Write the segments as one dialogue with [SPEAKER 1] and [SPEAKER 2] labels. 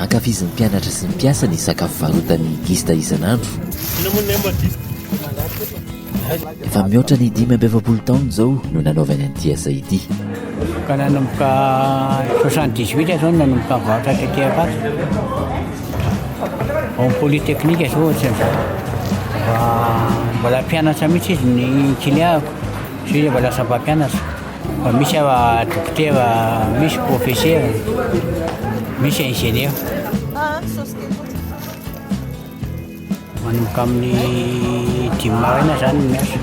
[SPEAKER 1] Ankafizin'ny mpianatra sy ny mpiasa ny sakafo varotan'ny Gista isan'andro. Efa mihoatra ny 45 taona izao no nanaovany an'ity asa ity.
[SPEAKER 2] Ka nanomboka 78 aho zao no nanomboka nivarotra tety Ankatso. Ao amin'ny Polytechnique zao ohatran'izao. Fa mbola mpianatra mihitsy izy ny client-ko, zay izy efa lasa mpampianatra. Fa misy aho dokotera, misy professeur, misy ingénieur. Manomboka amin'ny dimy maraina zany ny miasa.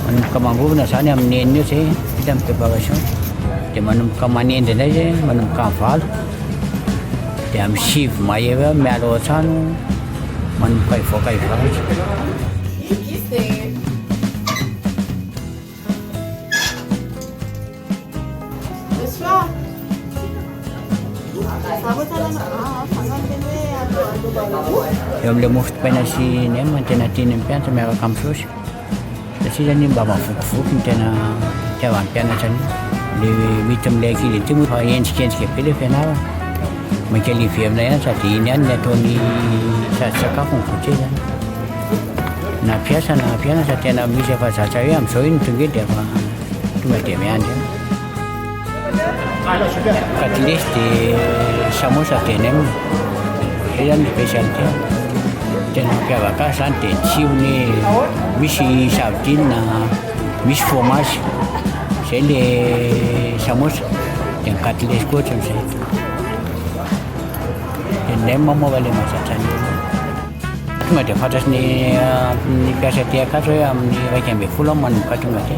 [SPEAKER 2] Manomboka mangorona zany amin'ny enina eo zay, vita ny préparation. Dia manomboka manendy indray zay, manomboka amin'ny valo. Dia amin'ny sivy mahery eo miala ao an-trano, manomboka hivoaka hivarotra. Eo amin'ilay mofo dipaina sy nem no tena tian'ny mpianatra miaraka amin'ny saosy satria zany mba mahavokivoky ny tena itiavan'ny mpianatra an'io. Le mety amin'ilay ankizy aty moa efa endrikendrika be ilay fianarana, mainka le hiverina ihany sady iny ihany ny ataony sady sakafo no goûter zany. Na mpiasa na mpianatra tena misy efa zatra hoe amin'izao iny tonga eo dia efa tonga dia miandry eo. Katilesy dia samosa dia nem, izay zany ny spécialité. Tena mampiavaka azy zany dia ny tsirony, misy sardine, misy fromage, izay le samosa, dia ny katilesy koa ohatran'izay. Dia ny nem moa fa ilay mahazatra ny olona. Tonga dia fantatry ny ny mpiasa aty Ankatso hoe amin'ny 11 aho manomboka tonga aty.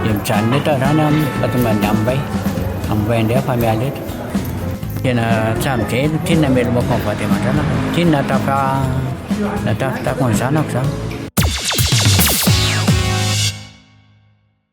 [SPEAKER 2] Dia mijanona eto aho izany aho fa tonga ny amin'ny iray. Amin'ny iray indray aho fa miala eto. Tena hatramin'izay aloha ity no namelomako ny vady aman-janako. Ity no nahatafa nahatafitako ny zanako izany.